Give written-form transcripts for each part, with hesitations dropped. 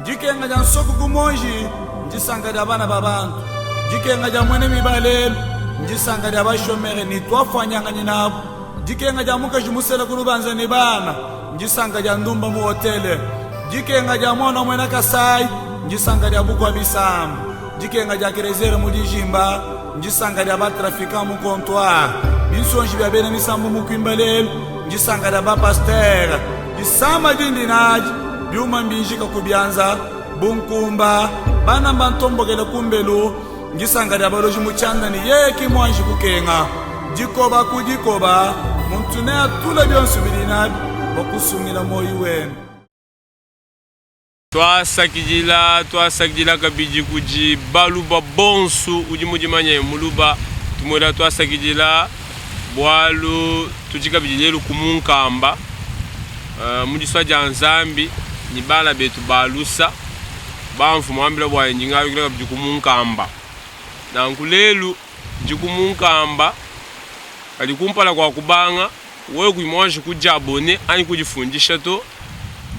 Dikenga dia nsoku ku muonji ndisanka dia bana ba bantu. Dikenga dia muena miba lelu ndisanka dia bashomere ne tuafuanyanganyi nabu. Dikenga dia mukaji musela ku lubanza ne bana ndisanka dia ndumba mu hotele. Dikenga dia muana wa muena Kasai ndisanka dia bukua bisamba. Dikenga dia Kerezere mu dijimba ndisanka dia ba-trafiquant mu comptoir. Binsonji bia bena misambu mu kuimba lelu ndisanka dia ba-pastere. Disama dindi nadi, biuma mbinjika ku bianza bu nkumba, bana mbantombokele kumbelu, ndisanka dia baloji mu tshianda ne yeye ki muanji kukenga. Dikoba ku dikoba, muntu neatule bionso bidi nabi bua kusungila muoyo wende. Tuasakidila, tuasakidila kabidi kudi baluba bonsu udi mudimanye muluba, tumuela tuasakidila bualu tudi kabidi lelu ku Munkamba mu disua dia Nzambi ne bana betu ba lusa bamvua muambila bua ndi ngayukila kabidi ku Munkamba. Nanku lelu ndi ku Munkamba, kadi kumpala kua kubanga Wewe kuyi muanji kudiabone anyi kudifundisha to,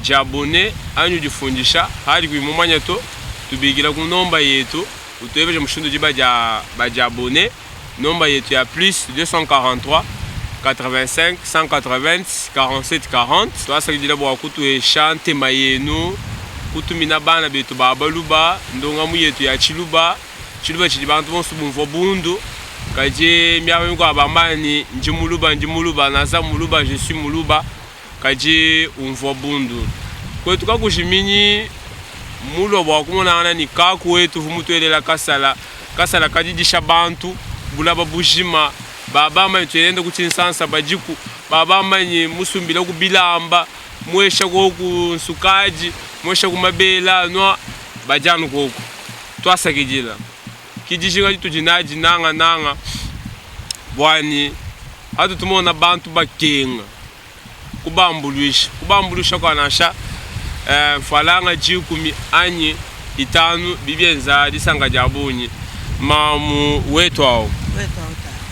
diabone anyi udifundisha hadi kuyi mumanya to, tubikila ku nomba yetu utuebeja mushindu udi badiabone. Nomba yetu ya plus 243 85 180 47 40. Tuasakidila bua kutuhesha ntema yenu, kutumina bana betu ba baluba ndongamu yetu ya tshiluba. Tshiluba tshidi bantu bonso bumvua bundu, kadi miaba mikuabu bamba ne, ndi muluba, ndi muluba, naza muluba, je suis muluba, kadi umvua bundu. Kuetu kakujiminyi mulua bua kumonangana ne kaku wetu uvua mutuelela kasala, kasala kadidisha bantu bulaba bujima, ba bamanye tuenda ku tshinsansa badiku, ba bamanye musumbila ku bilamba, muesha koku nsukadi, muesha ku mabela anua, badi anu koku. Tuasakidila. Ki dijinga ditudi nadi nangananga bua ne atu tumona bantu bakenga, kubambuluisha. Kubambuluisha kua nansha mfralanga dikumi anyi itanu bidi bienza disanka dia bungi. Mamu wetu au,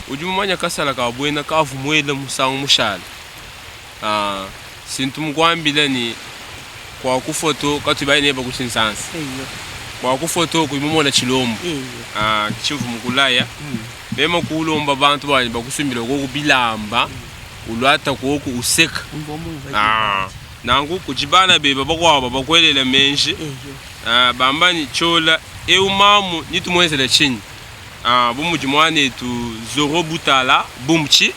udi mumanye kasala ka buena kavua muele musangu mushale? Sintu mukuambila ne kuakufua to katuyi baye neba ku tshinsansa. Kuakufua to kuyi mumona tshilombo. Tshimvua mukulaya. Mema kulomba bantu banyi bakusumbila koku bilamba uluata koku useka. Nanku kudi bana beba bakuabu bakuelela menji bamba ne tshiola eu mamu ni tumuenzela tshinyi? Bu mudi muanetu Zoro Butala Bumtshi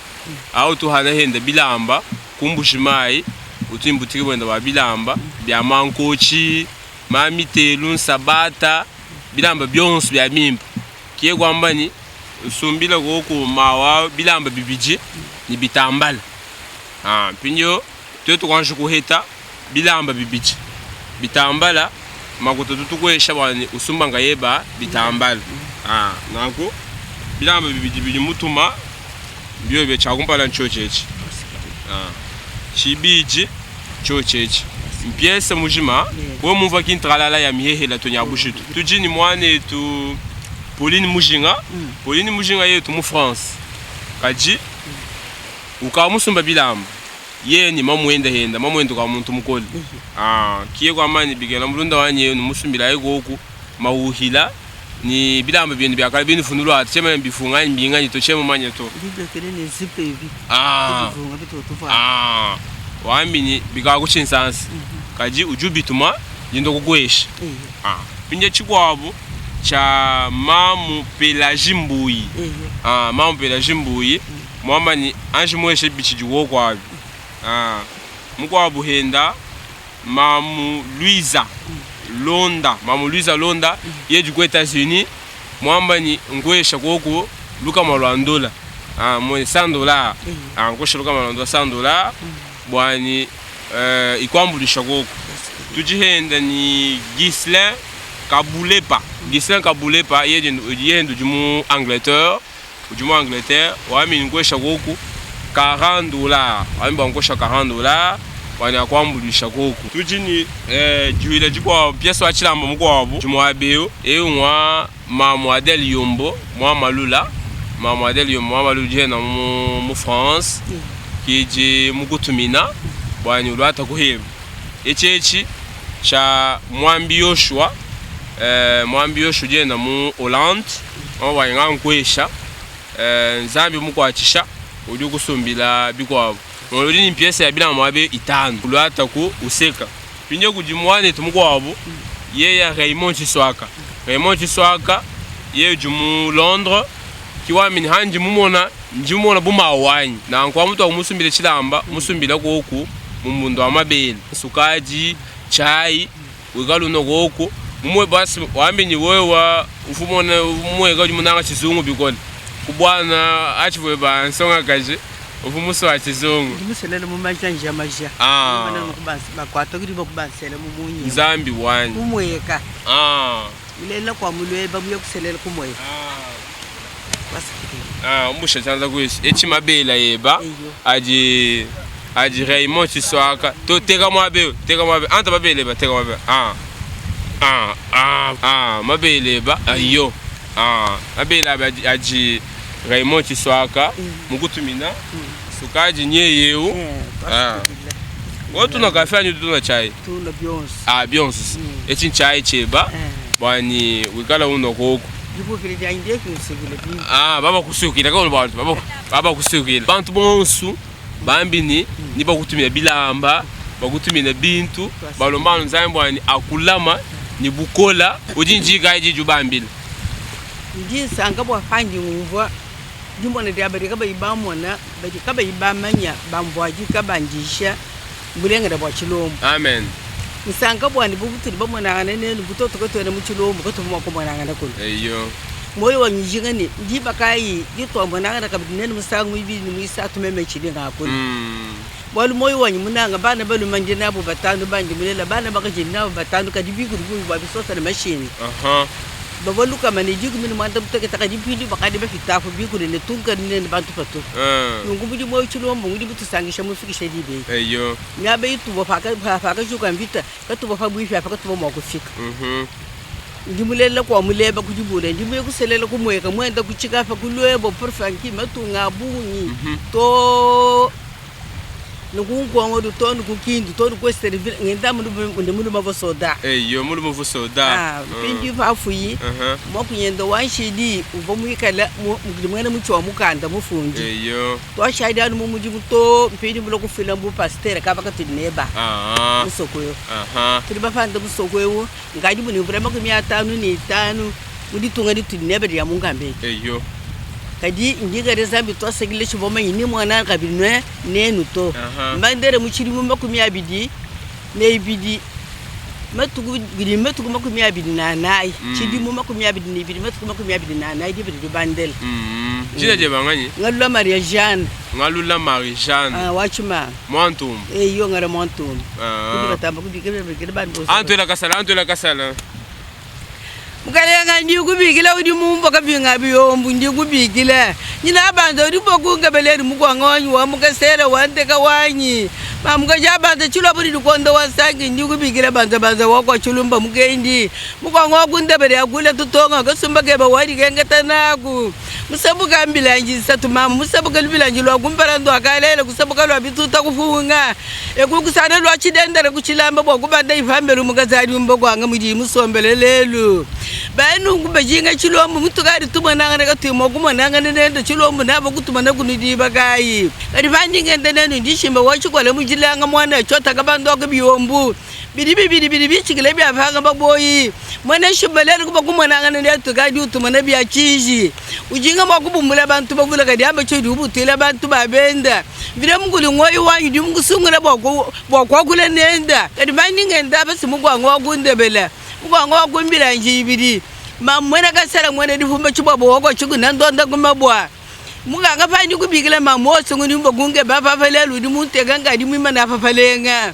au tuhana henda bilamba ku Mbuji-Mayi, utu ne butike buenda bua bilamba bia mankotshi, ma mitelu, nsabata, bilamba bionso bia bimpe. Kiye kuamba ne, nsumbila koku mawa bilamba bibidi ne bitambala. Mpindieu tuetu kuanji kuheta bilamba bibidi, bitambala, makuta tutukuesha bua ne usumba nkayeba bitambala. Nanku bilamba bibidi bidi mutuma mbiobi tshia kumpala ntshiotshi etshi, tshibidi tshiotshi etshi, mpiese mujima wewe mumvua ki ntralala ya mihehela to nya bushitu. Tudi ne muanetu Pauline Mujinga, Pauline Mujinga yetu mu France kadi ukavua musumba bilamba yeye ne mamuende henda mamuende ukavua muntu mukole kiye kuamba ne bikela mulunda wanyi eu numusumbilaye koku mawuhila ne bilamba bienu bia kale binuvua nuluata tshiena mbifunga anyi mbinganyi to tshiena mumanye to. Bibekele ne zipe ebi. Bivunga bitutu tuvuala. Wambi ne bikala ku tshinsansa kadi udi ubituma ndi ndua kukuesha. Mpindieu tshikuabu tshia mamu Pelagie Mbuyi. Mamu Pelagie Mbuyi muamba ne anji mueshe bitshidi kuoku abi. Mukuabu henda Mamu Luiza Londa, Mamu Luiza Londa yedi ku Etats-Unis muamba ne nkuesha kuoku lukama lua ndola 100 dollars nkuesha lukama lua ndola 100 dollars bua ne ikuambuluisha kuoku. Tudi henda ne Ghislain Kabulepa, Ghislain Kabulepa yedi yende udi mu Angleterre. Udi mu Angleterre wami nkuesha koku 40 dollars wami bua nkuesha 40 dollars bua akuambuluisha koku. Tudi ne eh, diwila dikuabu pièce wa tshilamba mukuabu dimuabe eu eu ngua mamu Adele Yombo mua Malula mamu Adele Yombo mua Malula udi hena mu, mu France kidi mukutumina bua ni uluata kuheba etshi etshi. tshia Mwambi Yoshua. Mwambi Yoshua udi enda mu Hollande, wa nkuesha Nzambi mukuatshisha udi ukusumbila bikuabu. Udi ne mpiesa ya bilamba muabe itanu uluataku useka. Pinje kudi muanetu mukuabu yeye Raymond Chiswaka. Raymond Chiswaka yeye udi mu Londres kiwamini handi mumona ndi mumona bu mawu wanyi nanku amutu akumusumbila tshilamba musumbila koku mu mbundu wa mabele sukadi chai wikala unwa koku mumwe basi wambinyi wewa ufumona umweka udi munanga chizungu bikole kubwana achivwe ba nsongakaji ufumuso wa chizungu Ndi muselele mu majanja maja. Ah. Bana bakwata kudi bakubansela mu munyi. Nzambi wanyi Kumweka. ah. Mulela kwa mulweba muye kuselela kumweka. Wasikile. Ah, umbusha chanza kuishi echi mabela yeba Eyo. aji aji Raymond Chiswaka to teka mwabe teka mwabe anta mabele ba teka mwabe ah ah ah ah mabele ba ayo ah mabele aba aji, aji Raymond Chiswaka mukutumina sukaji nyeyeu Eh, Ah. twasikile. wotuna kafe anyu tuna chai Tuna byonse. ah byonse echi chai cheba Eh. bwani wikala uno koko Ndibukile lya ndiye kunsekile bi. Ah, baba kusukila kaona bantu baba baba kusukila bantu bonsu bambini ni bakutumira bilamba bakutumira bintu balomba nzambi bwani akulama ni bukola udi njika iji bambila Ndi nsanga bwa pangi ngumvwa ndimona dia badi kabayi bamona badi kabayi bamanya bamvuaji kabanjisha bulengela bwa tshilombo. Amen. Nsanga bwani bubutuli bamonangana nenu butoto katwena mu tshilombo katuvuma kumonangana kuno. Eyo. Moyo wanyijinga ni ndiba kayi ditwamonangana kabidi nenu musangu mwibili ni mwisatu meme tshili ngakuna. Bwalu moyo wanyi munanga bana baluma ndi nabo batanu bandi mulela bana bakajini nabo batanu kadi bikulu bungi bwa bisosa na mashini. Aha. Bava lukama ne dikumi ne mwanda mutekete kadi mpindi bakadi bafitafu bikulu ne tunka ne ne bantu patu. Nunku budi moyo tshilombo ngudi butusangisha mufikisha dibe. Eyo. Miaba itubo paka paka juka mvita katubo pa bwifi apa katubo mwa kufika. Ndi mulela kwa muleba kujibula ndi muye kuselela kumweka mwenda kuchika pa kulwebo perfanki matunga bungi. To nukunkongo du to nukukindu to nukwesterile ngenda mundu ndi muluma vosoda. Eyo mulumu vusoda. Ah, mpindi pafuyi mwakunyenda wanshidi uva mwikala mukili mwene muchi wa mukanda mufundi. Eyo. Twashadi anu mu mudimu to mpindi mulo kufila mbu pasteur kaba katuli neba. Ah. Musoko yo. Aha. Tuli bafanda musoko yo ngadi muni mvula 55 muditunga dituli neba dia mungambe. Eyo. Kadi ndingare zambi twasegile chivoma yini mwana kabili ne nenu to. Aha. Mbandere muchirimu 22 matuku gidi matuku 24. Chidimu 22 matuku 24 dibidi dibandele. Jina je banganyi? Ngalula Maria Jeanne. Ngalula Marie Jeanne. Ah, wachima. Mwantumba. Eyo ngara mwantumba. Ah. Kudi batamba kubikira bikira bantu bose. Antwela kasala, antwela kasala. Mukalenga ndi kubikila udi mumba kabinga biyombu ndi kubikila. Nyina banza udi bokunga beleri mukwanga wanyi wa mukasera wanteka wanyi. Mamuka ja banza chilo buri dukonda wasangi ndi kubikila banza banza wakwa chulumba mukendi. Mukwanga wakunda bere akula tutonga kasumba keba wali kengeta naku. Musabuka mbilanji satu mama musabuka lubilanji lwa kumpara ndo akalele kusabuka lwa bituta kufunga. Ekukusana lwa chidendere kuchilamba bwa kubanda ifambere mukazali mbo kwanga mudi musombele lelu. Banu kubajinga chilombo mutukari tumonangana katimo kumonangana nende chilombo nabo kutumana kunudi bakayi. Kadi bandi ngende nenu ndishimba wachikola mujilanga mwana chota kabando akubiyombu. Bidi bidi bidi bichikile bya panga baboyi. Mwana shimbalele kuba kumonangana netu kadi utumana bya chiji. Ujinga mwakubumbula bantu bavula kadi amba chodi ubutila bantu babenda. Vile munguli ngoyi wanyu di mungu sungula bwa bwa kwakula nenda. Kadi bandi ngenda basi mugwanga wakundebela. Mugwanga wakumbila njibidi. Ma mwena kasala mwena difumba chibwabo wako chiguna ndonda kumabwa. Muganga pandi kubikila mamoso nguni mbogunge bapa falelu di muntega ngadi mwima na fafalenga.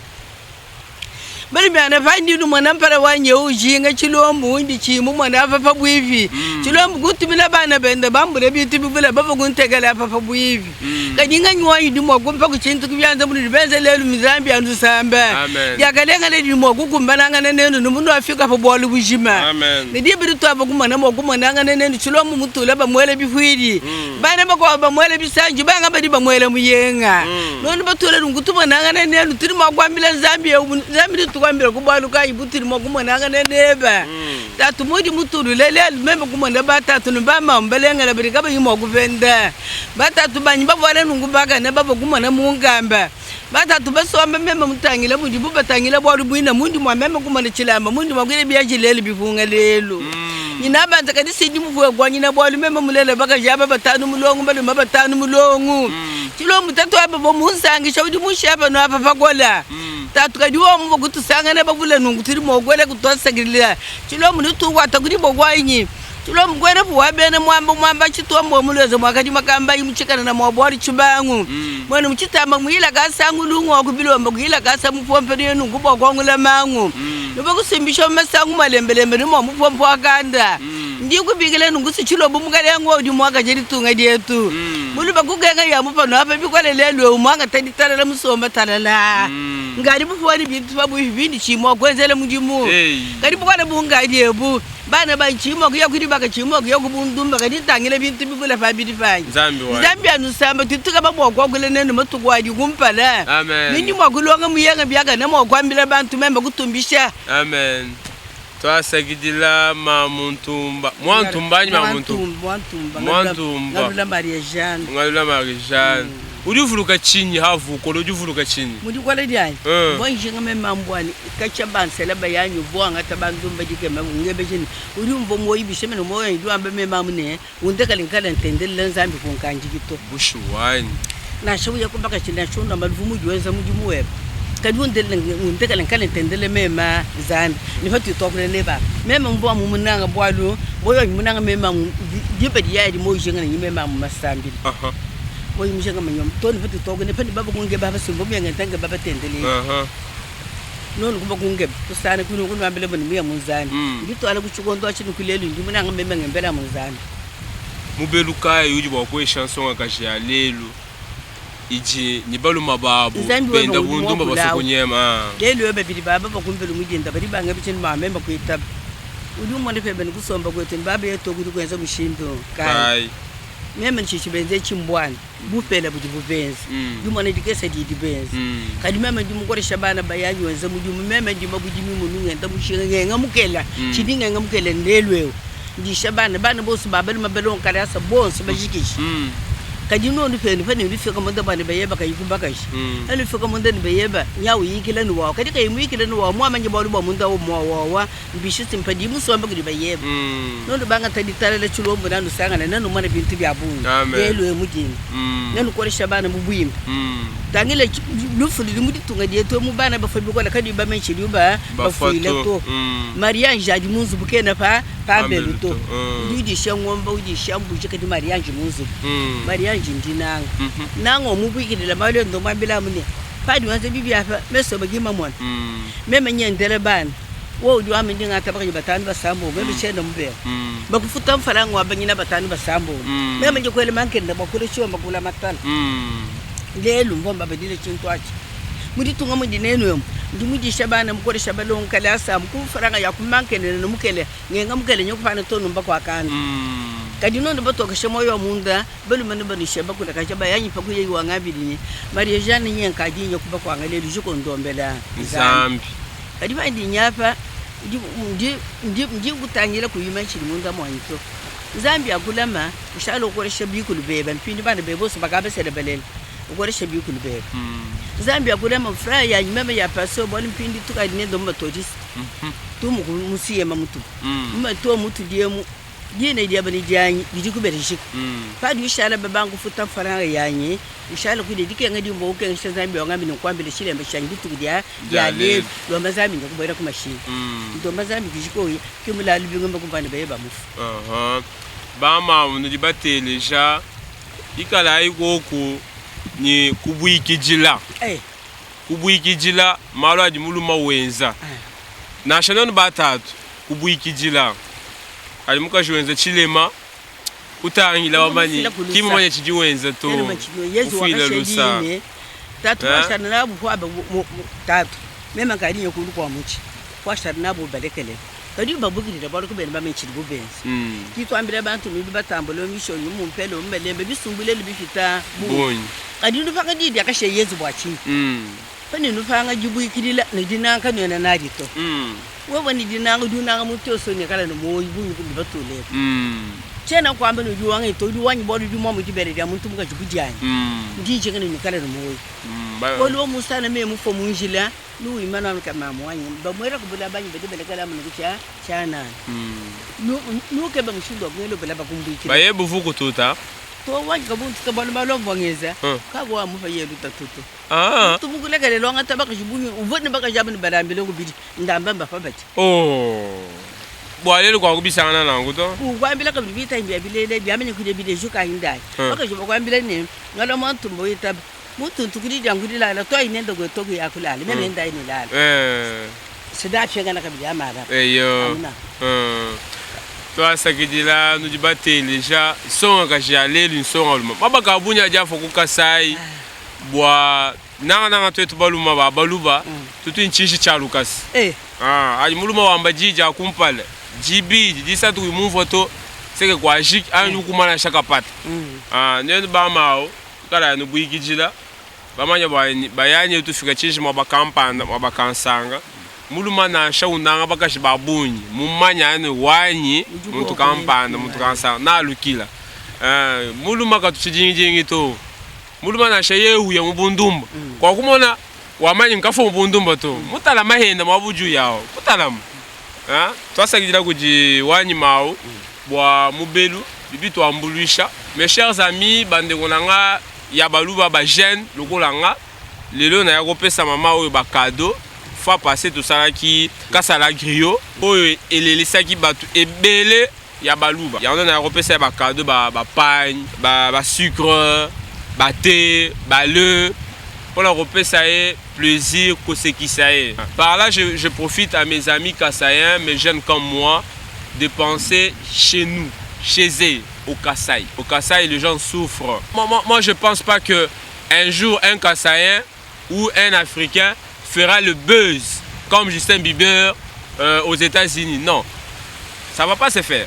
Bali byana pandi nu mwana mpara wanye ujinga chilombo undi chimu mwana fafa bwivi. Chilombo kutumila bana benda bambule bitu bibula baba kuntegela fafa bwivi. Kadi nganyi wanyu di mwakumpa kuchintu kubyanza muli benze lelu mizambi andu samba. Amen. Yakalenga le di mwakukumbananga nenu numundu afika pa bwalu bujima. Amen. Ni biri twaba kumana mwakumonanga nenu chilombo mutula bamwele bifwiri. Bana bakwa bamwele bisanji banga badi bamwele muyenga. Nonu batula lungu tumonanga nenu turi mwakwambila Zambia Zambia Tukuambila ku bualu kayi butudi mua kumonangana nebe? Tatu mudi mutulule lelu, meme kumona batatu ne bamamu balengele badi kabayi mua kupenda. Batatu banyi bavuala nunku bakane bavua kumona mu nkamba. Batatu basombe meme mutangile mudibu batangila bualu buine mundi mua meme kumona tshilamba mundi mua kuya bia tshilelu bipunga lelu. Nyina banza kadi sindi muvue kuanyina bualu meme mulele bakaji aba batanu mulongo balume batanu mulongo. Tshilombu tatu aba bua munsangisha udi munshiya panu apa pakola. Tatu kadi wewe muvua kutusangana bavule nunku tudi mua kuela kutuasakidila. Tshilombu netukuata ku diboko anyi? Tshilombu kuena puwa bena muamba muamba tshituambua mulweza muakadi makambayi mutshikanana mua bualu tshibangu muenu mutshitamba muila kasangu lungu wa kubilomba kuila kasa mupompe ne nunku bua kuangula mangu nuba kusumbisha mu masangu malembelembe ne mua mupompo wa kanda ndi kubikila nunku si tshilobo mukalenga udi muakaje ditunga dietu muluba kukenga ya mupano apa bikole lelu eu muangata ditalala musomba talala ngadi bupuwa ne bintu pabuipi bindi tshiyi mua kuenzela mudimu kadi bukole bungadi ebu Bana banyi, tshiyi mua kuya ku dibaka, tshiyi mua kuya ku bundumba, kadi ntangila bintu bivule pambidi panyi. Nzambi wanyi. Nzambi anusamba, tudi tukeba bua kuakula nenu matuku adi kumpala. Amen. Nudi mua kulonga muyenga biakane mua kuambila bantu meme kutumbisha. Amen. Tuasakidila mamu Ntumba. Mua Ntumba anyi mamu Ntumba? Mua Ntumba. Mua Ntumba. Ngalula Marie Jeanne. Ngalula Marie Jeanne. Udi uvuluka tshinyi havu ukola udi uvuluka tshinyi? Mu dikola dianyi, mvua njinga meme mambuanyi Katshia bansela bayanyi uvua wangata bantu dikema, ungebeja ne, Udi umvua muoyo bishi? Meme ne muoyo wanyi udi wamba meme amu ne, Undekele ngikale ntendelela Nzambi, kunkandiki to. Bushuwa anyi? Nansha uya ku bakaji, nansha unua maluvu muudi wenza mudimu webe, kadi undekele ngikale ntendelela meme Nzambi. Ne patudi tuakula nebe apa, meme mvua amu munange bualu muoyo wanyi munange meme amu diba diyaya adi muoyo ujinga ne meme amu masambila. Muoyo mujinga manyoma too ne patudi tuakula ne padi baba kungeba apa, si mvua muye ngenda nkeba batendeledi. Nuenu kuba kungeba kusana kunu kunuambila bua ne muya mu Nzambi. Mbituala ku tshikondo atshi ne ku lelu ndi munanga meme ngembela mu Nzambi. Mubelu kayi udi bua kuesha nsongakaji ya lelu idi ne baluma babu Nzambi weba benda udi bundumba muakula basue awu. kunyema? Lelu eu babidi baba ba kumbelu mu dinda badi bangebeja ne bua meme kuitaba. Udi umona pebe ne kusomba kuetu ne baba yetu kudi kuenza mushindu kayi? Kayi. Meme ntshitshi benza etshi mbuana. Bupele budi bubenza, dimona dikese didi benza. Kadi meme ndi mukolesha bana bayanyi wenza mudimu, meme ndima budimi munu ngenda mushinga ngenga mukela, tshidi ngenga mukela lelu eu ndisha bana, bana bonso ba balume balonga kalasa bonso bajikije. Kadi nuenu penu panudi nufika munda bua ne bayeba kayi ku bakaji, panudi nufika munda ne bayeba nya uyikila ne wawa, kadi kayi muyikila ne wawa muamanya bualu bua munda mua wawa Mbishi si mpadiye musombe kudi bayebe. Nuenu bangata ditalala tshilombu nanusangana nanumona bintu bia bungi. Lelu emu dine nenukolesha bana mu buimpe. Tangila lufu ludi mu ditunga dietu emu bana bafua bikole kabiyi bamanye tshidibu bafuile to. Mariage adi mu nzubu kena pa pambelu to. Udi udisha ngombe udisha mbuji kadi mariage mu nzubu. Mariage ndinanga. Nanga umubuikidila malu ende umuambila amu ne padi wenza bibi apa mesu ebe ki mamona. Meme nyendela bana. Wewe udi wamba ndi ngata bakaji batanu basambombo, meme tshiena mubela. Bakufuta mfranga wa banyina batanu basambombo. Meme ndi kuela mankenda bua kula tshiomba kula matala. Lelu mvua mbabadila tshintu atshi. Mu ditunga mundi nenu emu, ndi mudisha bana, mukolesha balongi kalasa amu ku mfranga ya ku mankenda ne mukele, ngenga mukele nye kupana to numba kua kanda. Kadi nuenu batokesha muoyo wa munda, balume ne banusha bakulakaja bayanyi pa kuya iwangambidi ne, Marie Jeanne nye nkadi nye kuba kuanga lelu jiko ndombela Nzambi. Kadi pandi nya apa, ndi, ndi, ndi, ndi nkutangila kuyi manya tshidi munda muanyi to. Nzambi akulama, ushala ukolesha bikulu beba, mpindiu bana bebe bonso bakaba basela balela, ukolesha bikulu beba. Nzambi akulama, fraya yanyi meme ya pasteur, bualu mpindiu tukadi nende mu methodiste, tumu ku mu siyema mutupu, mu meto mutudi emu. Dina diebe ne dianyi bidi ku Belgique. Padi ushala babanga kufuta mfranga yanyi, ushala kudia dikenga dimvua ukengesha Nzambi wangambi ne nkuambile tshilemba tshianyi dituku dia dia lelu. Lomba Nzambi nya kubuela ku mashinyi. Ndomba Nzambi kujikoyi ke mulalu bingombe kumvua ne baye bamufu. Aha. Ba mamu nudi bateleja, ikalayi koku ne kubuikidila. Eh. Kubuikidila malu adi muluma wenza. Nansha nuenu ba tatu, kubuikidila. Kadi mukaji wenza tshilema, kutangila wamba ne, ki mumanye tshidi wenza to, ufuila lusa. Tatu kuashana nabu kuaba tatu meme nkadi nya kulu kua mutshi kuashana nabu ubalekelela kadi ubabukidila bualu kabena bamanye tshidibu benza. Tudi tuambila bantu nudi batambule mu mishonyi mu mpelo mu malembe bisumbu lelu bipita bungi kadi nudi nupanga diyi diakashiya Yezu bua tshinyi? Panudi nupanga dibuikidila ne dinanga kanuena nadi to. Wewe ne dinanga udi unanga muntu yonso ne kala ne muoyo bungi bunudi batule ebu. Tshiena nkuamba ne udi wanganyi to, udi wanyi bualu udi muamue dibele dia muntu mukaji bu dianyi. Ndi njinga ne nuikale ne muoyo. Bualu wewe musana meme mufue mu njila, nuwimana anu ka mamu wanyi, bamuela ku bulaba anyi badi balekela amu nunku tshia tshianana. Nukebe mushindu wa kungela bulaba kumbuikila. Baye buvu kututa. To wanyi kabuntuta bualu malu amvua ngenza kavua amupa yeye lutatu to. Ah. Muntu mukulekele wangata bakaji bungi uvua ne bakaji abu ne balambile kubidi ndamba mbapa badi. Oh. Bua lelu kuakubisangana nanku to. Ukuambila kabidi bitanyi bia bilele biamanya kudia bileju kayi ndayi. Bakaji bakuambila ne ngala muantumba witaba mutuntu kudi dia nkudilala tuayi nende kwetu kuya kulala meme ndayi ne lala. Sidapingana kabidi amala. Eyo. Amuna. Tuasakidila nudi bateleja nsongakaji ya lelu nsongalume mabaka a bungi adi afua ku Kasai bua nangananga tuetu baluma ba baluba tutu ntshinji tshia lukasa. Ah, adi muluma wamba di dia kumpala dibidi disatu kuyi mumvua to seke kuajiki anyi ukumana shakapata. Ah, nenu bamawu kala nubuikidila bamanya bua bayanyi tufika tshinji muaba kampanda muaba kansanga muluma nansha unanga bakaji ba bungi mumanya ne wanyi muntu kampanda muntu kansanga nalukila. Muluma katu tshidingidingi to muluma nansha yeye uya mu bundumba kwa kumona wamanyi nkafua mu bundumba to mutalama henda mwa buju yawo mutalama. Twasakidila kudi wanyi mawu bua mubelu bibi tuambuluisha mes chers amis bandeko na nga ya baluba ba jeune lokola nga lelo na ya kopesa mama oyo ba cadeau fois passé tosalaki kasala griot oyo elelisaki bato ebele ya baluba yango na ya kopesa ya ba cadeau ba ba pagne ba ba sucre ba thé ba le mpona kopesa ye plaisir kosekisa ye. Par là je profite à mes amis kasaïens, mes jeunes comme moi, de penser chez nous, chez eux, au Kasaï. Au Kasaï, les gens souffrent. Moi, moi, moi je pense pas que un jour un Kasaïen ou un Africain fera le buzz comme Justin Bieber aux États-Unis. Non, ça va pas se faire.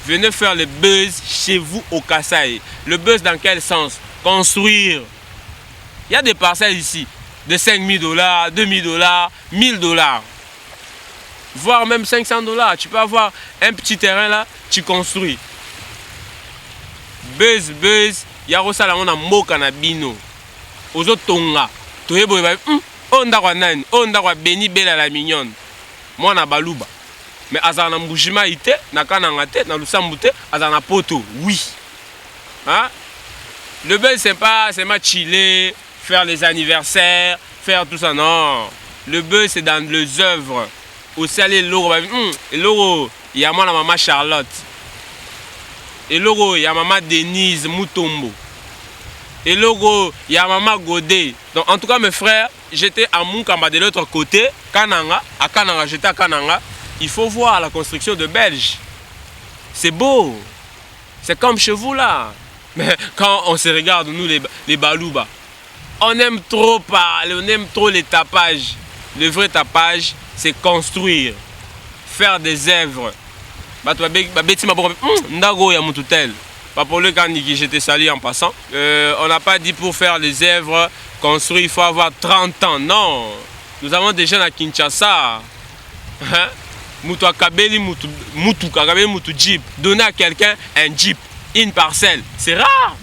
Venez faire le buzz chez vous au Kasaï. Le buzz dans quel sens? Construire. Il y a des parcelles ici de 5 000 $, 2 000 $, 1 000 $, voire même 500 $. Tu peux avoir un petit terrain là, tu construis. Buzz, buzz, ya kosala yango na mboka na bino. Ozotonga, toyeba oyo, oyo ndako ya nani, oyo ndako ya Beni Bela la mignonne, mwana baluba. Mais azala na Mbujimayi te, na Kananga te, na Lusambu te, azala na Poto, oui. Hein? Le buzz, c'est pas seulement chiller, faire les anniversaires, faire tout ça, non. Le buzz, c'est dans les œuvres. Aussi, aller l'euro, l'euro, il y a moi la maman Charlotte. Et l'euro, il y a maman Denise Mutombo. Et l'euro, il y a maman Godet. Donc, en tout cas, mes frères, j'étais à Munkamba de l'autre côté, Kananga. À Kananga, j'étais à Kananga. Il faut voir la construction de Belges. C'est beau. C'est comme chez vous là. Mais quand on se regarde, nous les Baluba, on aime trop parler, on aime trop les tapages. Le vrai tapage, c'est construire, faire des œuvres. Bato babeti maboko, ndako ya mutu tel. Papa Kaniki, je te salue en passant. On n'a pas dit pour faire les œuvres, construire, il faut avoir 30 ans. Non, nous avons des jeunes à Kinshasa. Hein? Mutu akabeli mutu, mutu, akabeli mutu jeep. Donner à quelqu'un un jeep, une parcelle, c'est rare.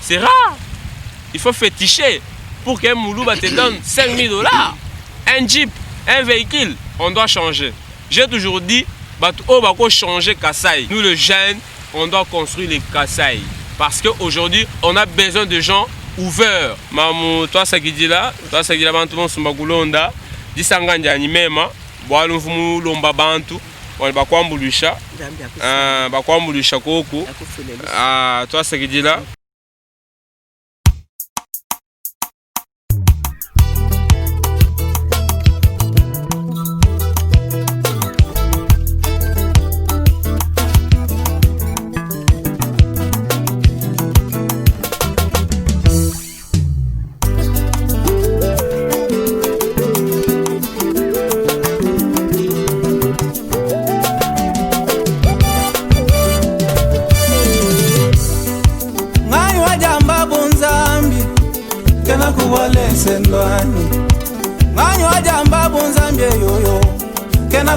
C'est rare. Il faut féticher pour qu'un Moulouba te donne 5 000 $. Un jeep, un véhicule. On doit changer. J'ai toujours dit, bato oyo bako changer Kasaï. Nous les jeunes, on doit construire les Kasaï. Parce qu'aujourd'hui, on a besoin de gens ouverts. Mamu, toi ça qui dit là, toi ça qui là, bantu bonsumba kulonda, disanga njani mema, bwalu mfumu lomba bantu, wali bakwambulisha, Nzambi akusunga. Bakwambulisha koku. Akufule lusu. Ah, toi ça qui dit là.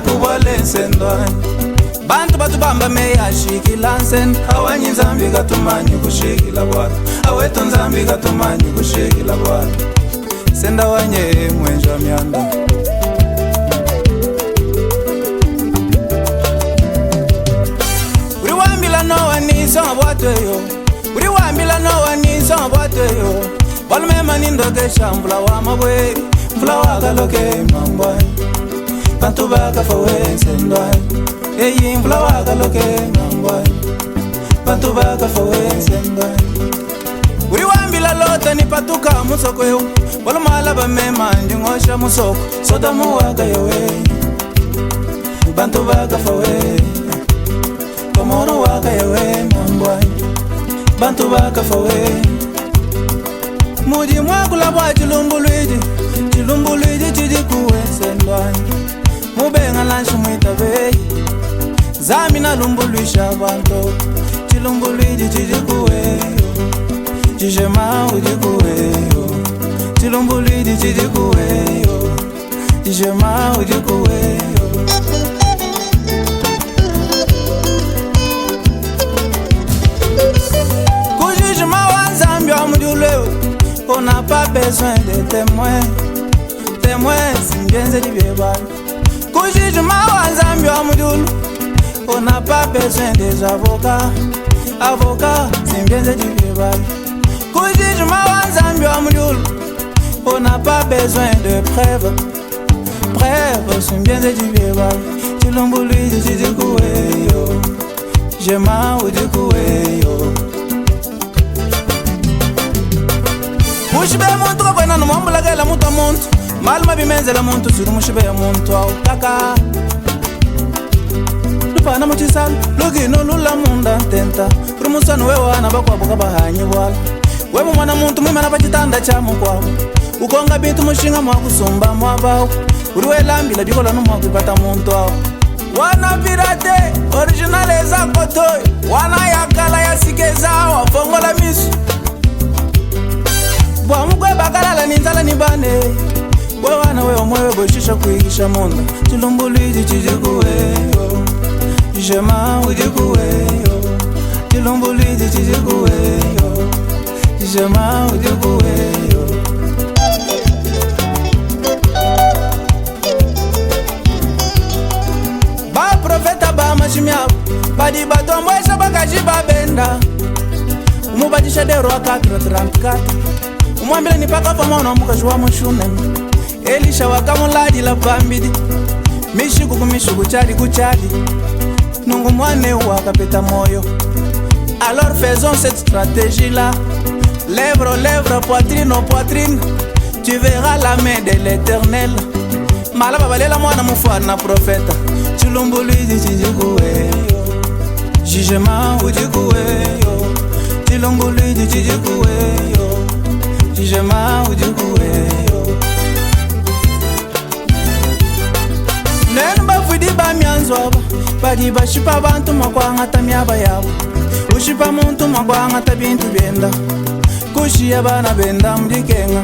Kubwale nsendo bantu batu bamba meyi ashikila nsendo awanyi Nzambi katumanyi kushikila bwala awetu Nzambi katumanyi kushikila bwala senda wanye mwenja wa myanda. Uri wambila nowa nisonga bwatweyo, uri wambila nowa nisonga bwatweyo, balumema nindokesha mvula wa mabwe, mvula wakaloke mambwa, bantu bakafa wensendwa, eyi mvula wakaloke mambwa, bantu bakafa wensendwa. Uri wambila lota nipatuka musoko eu, balumala bamema ndingosha musoko, sodamu wakayowe, bantu bakafa we, Komoro wakayewe mambwa, bantu bakafa we. Mudi mwakula bwa chilumbulwidi, chilumbulwidi chidi kuwesendwa, mubenga lanshi mwitabe, Nzambi nalumbulwisha bantu, chilumbulwidi chidi kuweyo, jijema udi kuweyo, chilumbulwidi chidi kuweyo, jijema udi kuweyo. Kujijima wa Nzambi wa mudiuleu, on n'a pas besoin de témoins, témoins simbienze dibiebala. Kujijima wa Nzambi wa mudiulu, on n'a pas besoin des avocats, avocats simbienze dibiebala. Kujijima wa Nzambi wa mudiulu, on n'a pas besoin de preuves, preuves simbienze dibiebala. Chilumbulwidi chidikuweyo, jema udikuweyo. Mushibe muntu kakwena nomwambulakela muntu muntu maluma bimenzela muntu sili mushibe muntu au kaka lupana muchisala lukino lula munda ntenta uri musanu wewana bakwabo kabahanyi bwala wemu mwana muntu mwimana pachitanda cha mukwabo ukonga bintu mushinga mwakusumba mwabawu uri welambila bikola nomwakwipata muntu awo wana pirate original eza kotoyo wana yakala yasikeza wafongola misu bwa mukwe bakalala ni nzala ni bane wewana we omwewe boshisha kuikisha munda chilumbulwidi chidikuweyo jema udikuweyo chilumbulwidi chidikuweyo jema udikuweyo. Baprofeta bamashimi abo badi batombwesha bakaji babenda umubadisha dero wa 434 umwambile nipakafa mwana wa mukaji wa mushunemi Elisha wakamuladila pambidi mishiku kumishiku chali kuchali nungu mwane wakapeta moyo. Alors faisons cette stratégie là, lèvre lèvre, poitrine aux poitrine, tu verras la main de l'Éternel. Malaba balela mwana mufana profeta chilumbulwidi chijikuweyo jijema udikuweyo chilumbulwidi chijikuweyo jijema udikuweyo. Nenu bafudi bamyanzo aba badi bashipa bantu mwakwangata myaba yabo ushipa muntu mwakwangata bintu byenda kushiya bana benda mudikenga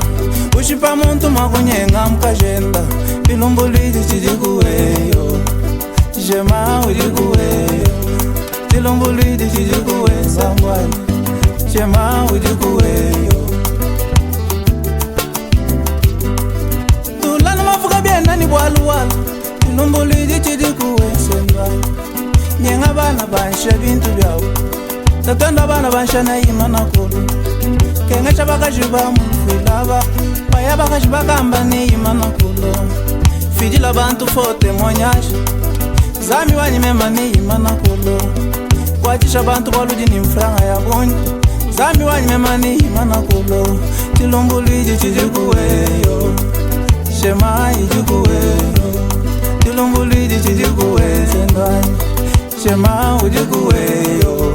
ushipa muntu mwakunyenga mukajenda bilumbulwidi chidikuweyo jema udikuweyo chilumbulwidi chidikuwe sambwani jema udikuweyo. Tulana mafuka byenda ni bwaluwala chilumbulwidi chidikuwe sembwani nyenga bana bansha bintu byabo tatwenda bana bansha naima nakulu kengesha bakaji bamufilaba baya bakaji bakamba niima nakulu fidila bantu fote monyasha Nzambi wanyi mema niima nakulu kwacisha bantu baludi ni mfranga ya bunyi Nzambi wanyi mema niima nakulu chilumbulwidi chidikuweyo shema idikuweyo chilumbulwidi chidikuwe sendwani shema udikuweyo.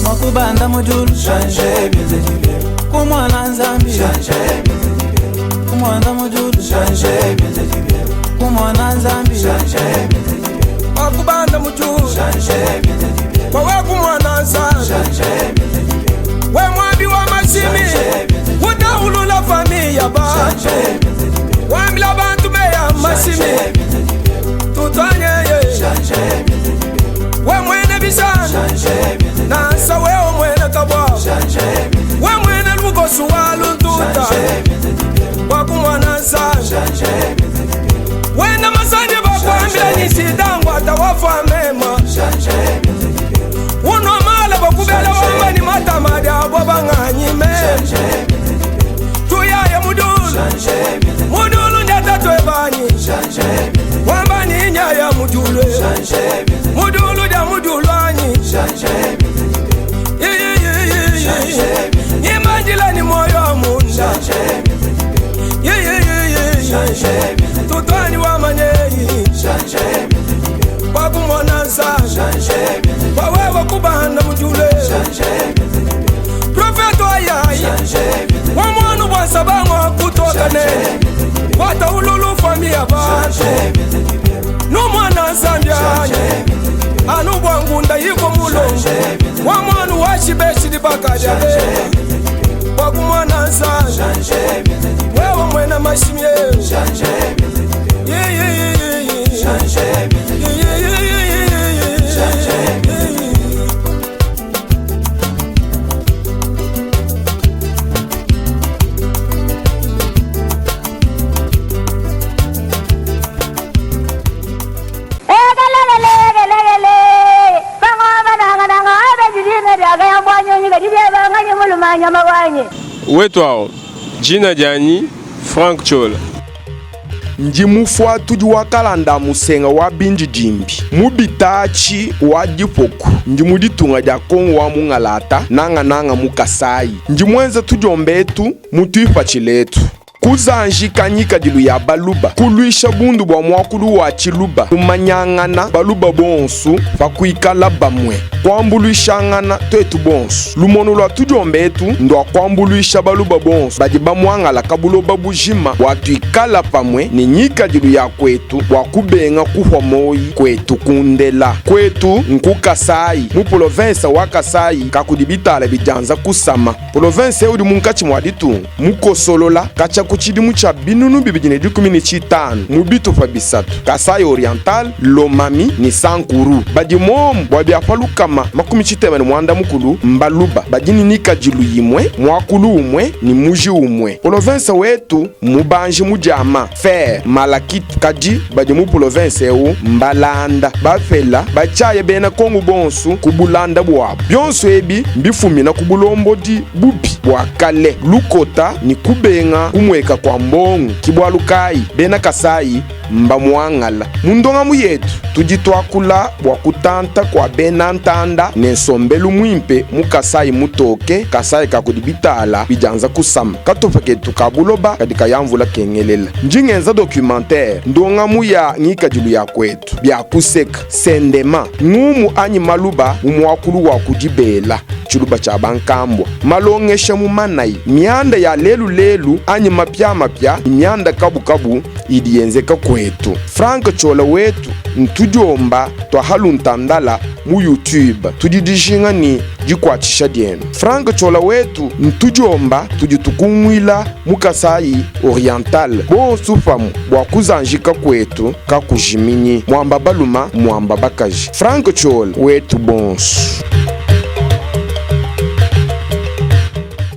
Mwakubanda mujulu shanje bienze dibe kumwana Nzambi shanje bienze dibe kumwana mujulu shanje bienze dibe kumwana Nzambi shanje bienze dibe Mwakubanda mujulu shanje bienze dibe kwawe kumwana Nzambi shanje bienze dibe we mwambi wa mashimi utaulula famiya ba shanje bienze dibe wambila bantu beya mashimi. mashimi Tutwanyeye We mwene bishana Nansa wewe mwene kabwa We mwene lukosu wa luntuta Wakumwana nsana Wena masanje bakwambila nishidangwa tawafa mema Unwa mala bakubela wamba ni matama dyabo banganyime Tuyaye mudulu Mudulu njatatwebanyi Wamba ni nyaya mudulu Mudulu dya mudulu anyi Imanjila ni moyo munda Tutwani wamanyeyi Wakumona nsana Wawewa kubanda mujule Profeto ayayi Wamwanu bwansabango kutoka ne Wata ululu famia bantu Numwana nsambyanye Anu bwangunda yiko mulongo Wamwanu washibeshili bakadya be Wakumwana nsana Wewe mwena mashimye Wetu awo jina dyanyi Frank Chola. Ndi mufuatudi wa kalanda musenga wa bindidimbi mu bitatshi wa dipoku. Ndi mu ditunga dia Kongo wa mungalata, nangananga mu Kasayi. Ndi muenza tudiomba etu mu tuipatshila etu. Kuzanjika ngikadilu ya baluba, kuluisha bundu bua muakulu wa tshiluba, kumanyangana baluba bonsu pa kuikala bamue, kuambuluishangana tuetu bonsu. Lumonu lua tudiomba etu ndua kuambuluisha baluba bonsu badi bamuangalaka buloba bujima bua tuikala pamue ne ngikadilu ya kuetu bua kubenga kuhua moyi kuetu kundela. Kuetu nku Kasayi, mu polovensa wa Kasayi kakudi bitala bidianza kusama. Polovensa eu udi munkatshi mua ditunga mukosolola katshia ku tshidimu tshia 2015 mu bitupa bisatu, Kasaï Oriental, Lomami ne Sankuru. Badi momu bua bia pa 60 mbaluba badi ne ngikadilu imue, muakulu umue ne muji umue. Polovensa wetu mmubanji mu diama, fer, malachite, kadi badi mu polovensa eu mbalanda, bapela, batshiaya bena Kongo bonsu ku bulanda buabu. Bionso ebi mbifumina ku bulombodi bubi bua kale, lukota ne kubenga kumueka kua mbongo. Ki bualu kayi bena Kasayi mbamuangala. Mu ndongamu yetu tudi tuakula bua kutanta kua bena ntanda ne nsombelu muimpe mu Kasayi mutoke, Kasayi ka kudi bitala bidianza kusama. Katupa ketu ka buloba kadi kaya mvula kengelela. Ndi ngenza documentaire ndongamu ya ngikadilu ya kuetu, bia kuseka, sendema, ngumu anyi maluba mu muakulu wa kudibela, tshiluba tshia bankambua, malongesha mu manayi, mianda ya lelu-lelu anyi mapiamapia ne mianda kabukabu idi yenzeka kuetu. Franck Ciola wetu ntudiomba tua haluntandala mu YouTube tudi dijinga ne dikuatshisha dienu. Franck Ciola wetu ntudiomba tudi tukunguila mu Kasaï Oriental bonsu pamue bua kuzanjika kuetu kakujiminyi. Muamba baluma muamba bakaji. Franck Ciola wetu bonsu.